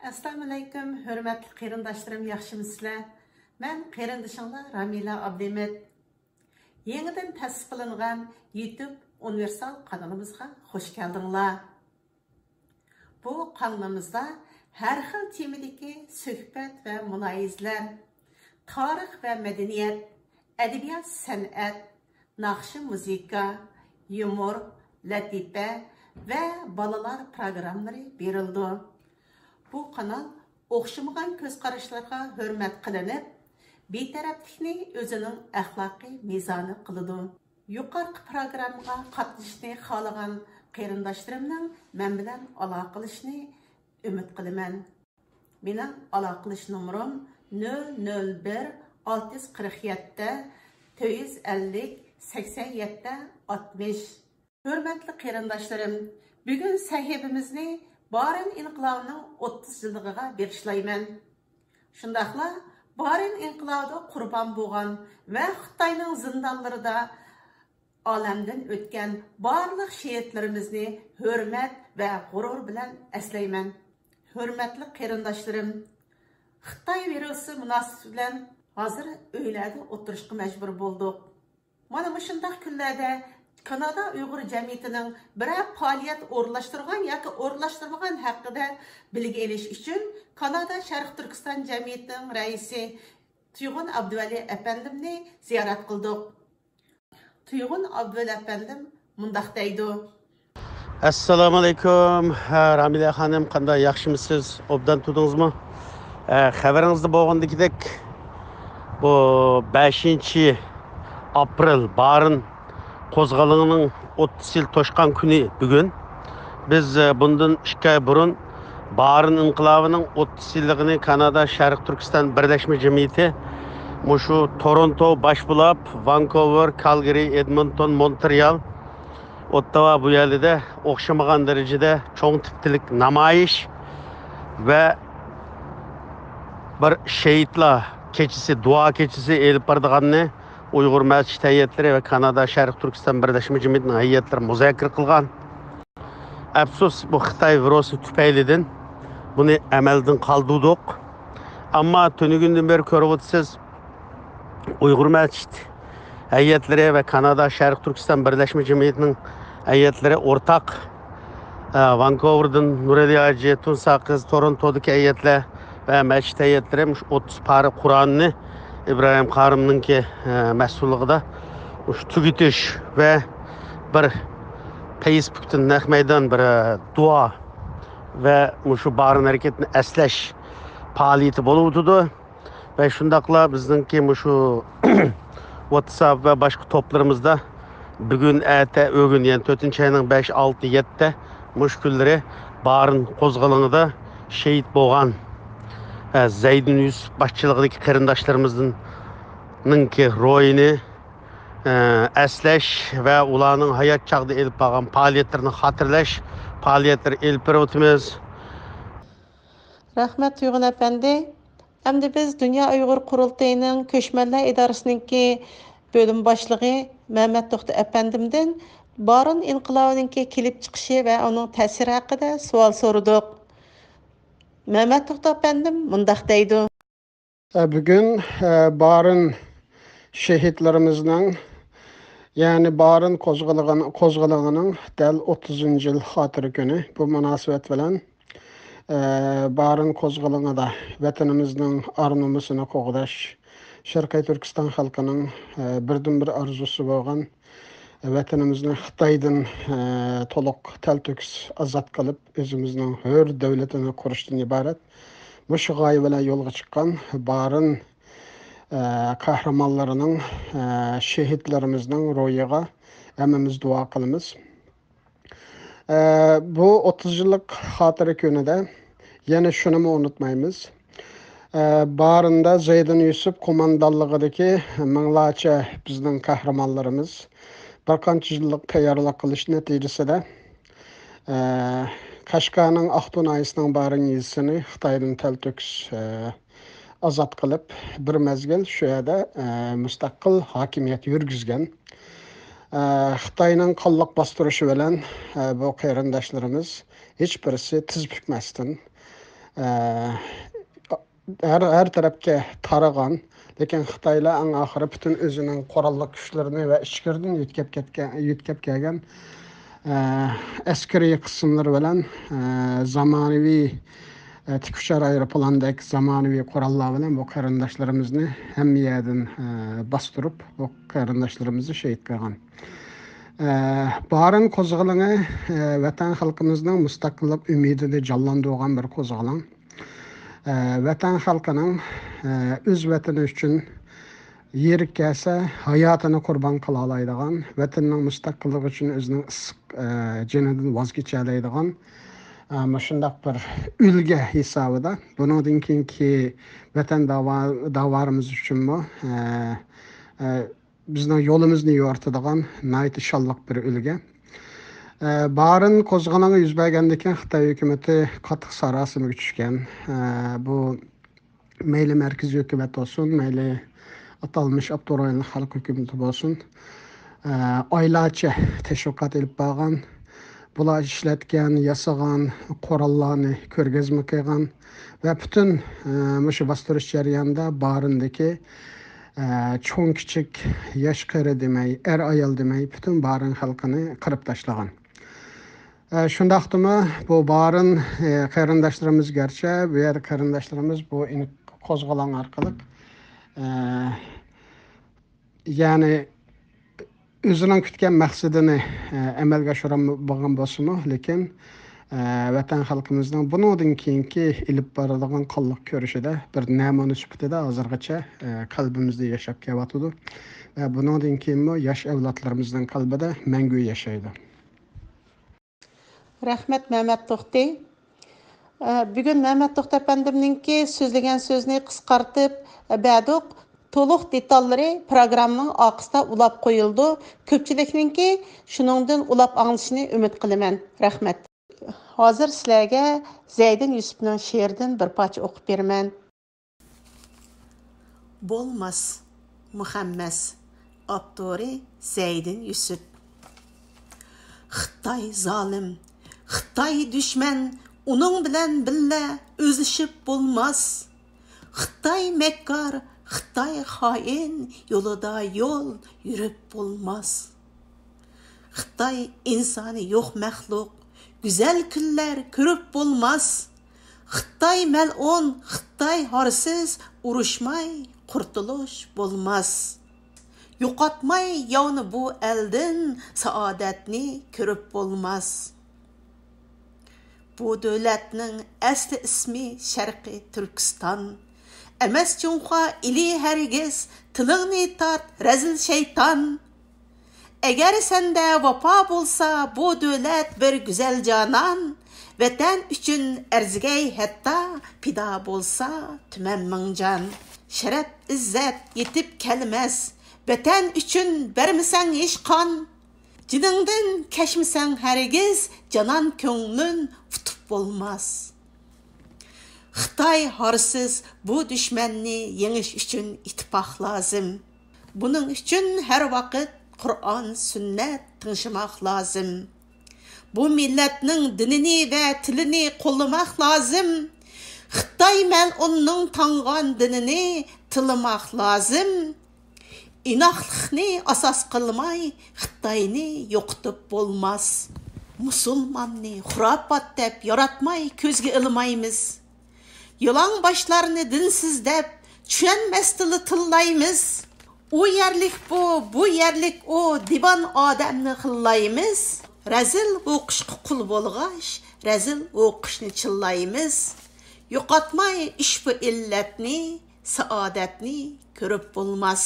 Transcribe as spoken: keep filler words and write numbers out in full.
ئەسسالامۇئەلەيكۇم، ھۆرمەتلىك قېرىنداشلىرىم، ياخشىمۇسىلەر؟ مەن قېرىندىشىڭلار رامىلە ئابلىمىت. يېڭىدىن تەسىس قىلىنغان يۇتۇب ئۇنىۋېرسال قانىلىمىزغا خۇش كەلدىڭلار. بۇ قانىلىمىزدا ھەر خىل تېمىدىكى سۆھبەت ۋە مۇلاھىزىلەر، تارىخ ۋە مەدەنىيەت، ئەدەبىيات، سەنئەت، ناخشا، مۇزىكا، يۇمۇر، لەتىپە ۋە بالىلار پىروگراممىلىرى بېرىلىدۇ. بۇ قانال ئوخشىمىغان كۆز قاراشلارغا ھۆرمەت قىلىنىپ، بىتەرەپلىكنى ئۆزىنىڭ ئەخلاقىي مىزانى قىلىدۇ. يۇقىرىقى پىروگراممىغا قاتنىشىشنى خالىغان قېرىنداشلىرىمنىڭ مەن بىلەن ئالاقىلىشىشىنى ئۈمىد قىلىمەن. مېنىڭ ئالاقىلىشىش نومۇرۇم نۆل نۆل بىر، ئالتە يۈز قىرىق يەتتە، تۆت يۈز ئەللىك، سەكسەن يەتتە، ئاتمىش. ھۆرمەتلىك قېرىنداشلىرىم، بۈگۈن سەھىپىمىزنى بارىن ئىنقىلابىنىڭ ئوتتۇز يىللىقىغا بېغىشلايمەن. شۇنداقلا بارىن ئىنقىلابىدا قۇربان بولغان ۋە خىتاينىڭ زىندانلىرىدا ئالەمدىن ئۆتكەن بارلىق شېھىتلىرىمىزنى ھۆرمەت ۋە غۇرۇر بىلەن ئەسلەيمەن. ھۆرمەتلىك قېرىنداشلىرىم، خىتاي ۋىرۇسى مۇناسىۋىتى بىلەن ھازىر ئۆيلەردە ئولتۇرۇشقا مەجبۇر بولدۇق. مانا مۇشۇنداق كۈنلەردە كانادا ئۇيغۇر جەمئىيىتىنىڭ بىرەر پائالىيەت ئورۇنلاشتۇرغان ياكى ئورۇنلاشتۇرمىغان ھەققىدە بىلگە ئېلىش ئۈچۈن كانادا شەرقىي تۈركىستان جەمئىيىتىنىڭ رەئىسى تۇيغۇن ئابدۇۋەلى ئەپەندىمنى زىيارەت قىلدۇق. تۇيغۇن ئابدۇۋەلى ئەپەندىم مۇنداق دەيدۇ. ئەسسالامۇئەلەيكۇم. ھە، رامىلە خانىم، قانداق، ياخشىمۇسىز؟ ئوبدان تۇردىڭىزمۇ؟ ھە، خەۋىرىڭىزدە بولغىنىدەك، بۇ بەشىنچى ئاپرېل، بارىن قوزغىلىڭىنىڭ ئوتتۇز يىل توشقان كۈنى بۈگۈن. بىز، ئە، بۇندىن ئىككى ئاي بۇرۇن بارىن ئىنقىلابىنىڭ ئوتتۇز يىللىقىنى كانادا شەرقىي تۈركىستان بىرلەشمە جەمئىيىتى مۇشۇ تورونتو باش بولاپ، ۋانكوۋېر، كالگىرى، ئېدمونتون، مونترېئال، ئوتتاۋا بۇ يەرلىدە ئوخشىمىغان دەرىجىدە چوڭ تىپتىلىك نامايىش ۋە بىر شېھىتلار كېچىسى، دۇئا كېچىسى ئېلىپ بارىدىغاننى ئۇيغۇر مەسچىت ھەيئەتلىرى ۋە كانادا شەرقىي تۈركىستان بىرلەشمە جەمئىيىتىنىڭ ھەيئەتلىرى مۇزاكىرە قىلغان. ئەپسۇس، بۇ خىتاي ۋىرۇسى تۈپەيلىدىن بۇنى ئەمەلدىن قالدۇردۇق. ئەمما تۈنۈگۈندىن بېرى كۆرۈۋاتىسىز، ئۇيغۇر مەسچىت ھەيئەتلىرى ۋە كانادا شەرقىي تۈركىستان بىرلەشمە جەمئىيىتىنىڭ ھەيئەتلىرى ئورتاق، ئە، ۋانكوۋېردىن نۇرئەلى ھاجى، تۇنساقىز، تورونتودىكى ھەيئەتلەر ۋە مەسچىت ھەيئەتلىرى مۇشۇ ئوتتۇز پارە قۇرئاننى ئىبراھىم قارىمنىڭكى، ئە، مەسئۇللۇقىدا مۇشۇ تۈگىتىش ۋە بىر فېيسبۇكتىن نەق مەيدان بىر، ئە، دۇئا ۋە مۇشۇ بارىن ھەرىكىتىنى ئەسلەش پائالىيىتى بولۇۋاتىدۇ. ۋە شۇنداقلا بىزنىڭكى مۇشۇ ۋاتساپ ۋە باشقا توپلىرىمىزدا بۈگۈن، ئەتە، ئۆگۈن، يەنى تۆتىنچى ئاينىڭ بەش، ئالتە، يەتتە مۇشۇ كۈنلىرى بارىن قوزغىلىڭىدا شېھىت بولغان، ئە، زەيدىن يۈسۈپ باشچىلىقىدىكى قېرىنداشلىرىمىزنىڭكى روھىنى، ئە، ئەسلەش ۋە ئۇلارنىڭ ھايات چاغدا ئېلىپ بارغان پائالىيەتلىرىنى خاتىرىلەش پائالىيەتلىرى ئېلىپ بېرىۋاتىمىز. رەھمەت، تۇيغۇن ئەپەندى. ئەمدى بىز دۇنيا ئۇيغۇر قۇرۇلتىيىنىڭ كۆچمەنلەر ئىدارىسىنىڭكى بۆلۈم باشلىقى مەمەت توختى ئەپەندىمدىن بارىن ئىنقىلابىنىڭكى كېلىپ چىقىشى ۋە ئۇنىڭ تەسىرى ھەققىدە سوئال سورىدۇق. مەمەت توختى ئەپەندىم مۇنداق دەيدۇ. بۈگۈن، ئە، بارىن شېھىتلىرىمىزنىڭ، يەنى بارىن قوزغىلىغىن-، قوزغىلىڭىنىڭ دەل ئوتتۇزىنچى يىل خاتىرە كۈنى. بۇ مۇناسىۋەت بىلەن ئە، بارىن قوزغىلىڭىدا ۋەتىنىمىزنىڭ ئار-نومۇسىنى قوغداش، شەرقىي تۈركىستان خەلقىنىڭ، ئە، بىردىنبىر ئارزۇسى بولغان ۋەتىنىمىزنى خىتايدىن، ئە، تولۇق تەلتۆكۈس ئازاد قىلىپ، ئۆزىمىزنىڭ ھۆر دۆلىتىنى قۇرۇشتىن ئىبارەت مۇشۇ غايە بىلەن يولغا چىققان بارىن، ئە، قەھرىمانلىرىنىڭ، ئە، شېھىتلىرىمىزنىڭ روھىغا ھەممىمىز دۇئا قىلىمىز. ئە، بۇ ئوتتۇز يىللىق خاتىرە كۈنىدە يەنە شۇنىمۇ ئۇنتۇمايمىز. ئە، بارىندا زەيدىن يۈسۈپ قوماندانلىقىدىكى مىڭلارچە بىزنىڭ قەھرىمانلىرىمىز بىر قانچە يىللىق تەييارلىق قىلىش نەتىجىسىدە، ئە، قەشقەرنىڭ ئاقتۇ ناھىيەسىنىڭ بارىن يېزىسىنى خىتايدىن تەلتۆكۈس، ئە، ئازاد قىلىپ، بىر مەزگىل شۇ يەردە، ئە، مۇستەقىل ھاكىمىيەت يۈرگۈزگەن. ئە، خىتاينىڭ قانلىق باستۇرۇشى بىلەن، ئە، بۇ قېرىنداشلىرىمىز ھېچ بىرسى تىز پۈكمەستىن، ئە، ھەر، ھەر تەرەپكە تارىغان، لېكىن خىتايلار ئەڭ ئاخىرى پۈتۈن ئۆزىنىڭ قوراللىق كۈچلىرىنى ۋە ئىچكىرىدىن يۆتكەپ كەتكەن، يۆتكەپ كەلگەن، ئە، ئەسكىرىي قىسىملىرى بىلەن، ئە، زامانىۋى، ئە، تىك ئۇچار ئايروپىلاندەك زامانىۋى قوراللار بىلەن بۇ قېرىنداشلىرىمىزنى ھەممە يەردىن، ئە، باستۇرۇپ، بۇ قېرىنداشلىرىمىزنى شېھىت قىلغان. ئە، بارىن قوزغىلىڭى، ئە، ۋەتەن خەلقىمىزنىڭ مۇستەقىللىق ئۈمىدىنى جانلاندۇرغان بىر قوزغىلىڭ. ئە، ۋەتەن خەلقىنىڭ، ئە، ئۆز ۋەتىنى ئۈچۈن يېرى كەلسە ھاياتىنى قۇربان قىلالايدىغان، ۋەتىنىنىڭ مۇستەقىللىقى ئۈچۈن ئۆزىنىڭ ئىسسىق، ئە، جېنىدىن ۋاز كېچەلەيدىغان، ئە، مۇشۇنداق بىر ئۈلگە ھېسابىدا. بۇنىڭدىن كېيىنكى ۋەتەن داۋا-، داۋالىرىمىز ئۈچۈنمۇ، ئە، ئە، بىزنىڭ يولىمىزنى يورۇتىدىغان ناھايىتى شانلىق بىر ئۈلگە. ئە، بارىن قوزغىلىڭى يۈز بەرگەندىن كېيىن خىتاي ھۆكۈمىتى قاتتىق ساراسىمىگە چۈشكەن. ئە، بۇ مەيلى مەركىزىي ھۆكۈمەت بولسۇن، مەيلى ئاتالمىش ئاپتونوم رايونلۇق خەلق ھۆكۈمىتى بولسۇن، ئە، ئايلارچە تەشۋىقات ئېلىپ بارغان. بۇلار ئىشلەتكەن، ياسىغان قوراللارنى كۆرگەزمە قىلغان ۋە پۈتۈن، ئە، مۇشۇ باستۇرۇش جەريانىدا بارىندىكى، ئە، چوڭ كىچىك، ياش قېرى دېمەي، ئەر ئايال دېمەي، پۈتۈن بارىن خەلقىنى قىرىپ تاشلىغان. ئە، شۇنداقتىمۇ بۇ بارىن، ئە، قېرىنداشلىرىمىز گەرچە بۇ يەردە قېرىنداشلىرىمىز بۇ ئېنىق قوزغىلاڭ ئارقىلىق، ئە، يەنى ئۆزىنىڭ كۈتكەن مەقسىتىنى، ئە، ئەمەلگە ئاشۇرالمىغان بولسىمۇ، لېكىن، ئە، ۋەتەن خەلقىمىزنىڭ بۇنىڭدىن كېيىنكى ئېلىپ بارىدىغان قانلىق كۈرىشىدە بىر نەمۇنە سۈپىتىدە ھازىرغىچە، ئە، قەلبىمىزدە ياشاپ كېلىۋاتىدۇ ۋە بۇنىڭدىن كېيىنمۇ ياش ئەۋلادلىرىمىزنىڭ قەلبىدە مەڭگۈ ياشايدۇ. رەھمەت، مەمەت توختى. ئە، بۈگۈن مەمەت توختى ئەپەندىمنىڭكى سۆزلىگەن سۆزىنى قىسقارتىپ، ئە، بەردۇق. تولۇق دېتاللىرى پروگراممىنىڭ ئارقىسىدا ئۇلاپ قويۇلىدۇ. كۆپچىلىكنىڭكى شۇنىڭدىن ئۇلاپ ئاڭلىشىنى ئۈمىد قىلىمەن. رەھمەت. ھازىر سىلەرگە زەيدىن يۈسۈپنىڭ شېئىرىدىن بىر پارچە ئوقۇپ بېرىمەن. بولماس، مۇخەممەس. ئاپتورى زەيدىن يۈسۈپ. خىتاي زالىم، خىتاي دۈشمەن، ئۇنىڭ بىلەن بىللە ئۈزۈشۈپ بولماس. خىتاي مەككار، خىتاي خائىن، يولىدا يول يۈرۈپ بولماس. خىتاي ئىنسانى يوق مەخلۇق، گۈزەل كۈنلەر كۆرۈپ بولماس. خىتاي مەلئۇن، خىتاي ھارسىز، ئۇرۇشماي قۇرتۇلۇش بولماس. يوقاتماي ياۋنى بۇ ئەلدىن، سائادەتنى كۆرۈپ بولماس. بۇ دۆلەتنىڭ ئەسلى ئىسمى شەرقىي تۈركىستان. ئەمەس جۇڭخۇا ئېلى ھەرگىز، تىلىڭنى تارت، رەزىل شەيتان. ئەگەر سەندە ۋاپا بولسا، بۇ دۆلەت بىر گۈزەل جانان. ۋەتەن ئۈچۈن ئەرزىگەي ھەتتا، پىدا بولسا تۈمەن مىڭ جان. شەرەپ، ئىززەت يېتىپ كەلمەس، ۋەتەن ئۈچۈن بەرمىسەڭ ھېچ قان. جېنىڭدىن كەچمىسەڭ ھەرگىز، جانان كۆڭلۈڭ پۈتۈپ بولماس. خىتاي ھارسىز، بۇ دۈشمەننى يېڭىش ئۈچۈن ئىتتىپاق لازىم. بۇنىڭ ئۈچۈن ھەر ۋاقىت قۇرئان، سۈننەت تىڭشىماق لازىم. بۇ مىللەتنىڭ دىنىنى ۋە تىلىنى قوللىماق لازىم. خىتاي مەلئۇننىڭ تاڭغان دىنىنى تىللىماق لازىم. ئىناقلىقنى ئاساس قىلماي، خىتاينى يوقىتىپ بولماس. مۇسۇلماننى خۇراپات دەپ ياراتماي كۆزگە ئىلمايمىز. يالاڭباشلارنى دىنسىز دەپ، چۈشەنمەستىنلا تىللايمىز. ئۇ يەرلىك بۇ، بۇ يەرلىك ئۇ، دىۋان ئادەمنى خىللايمىز. رەزىل ھوقۇشقا قۇل بولغاچ، رەزىل ھوقۇشنى چىللايمىز. يوقاتماي ئۇشبۇ ئىللەتنى، سائادەتنى كۆرۈپ بولماس.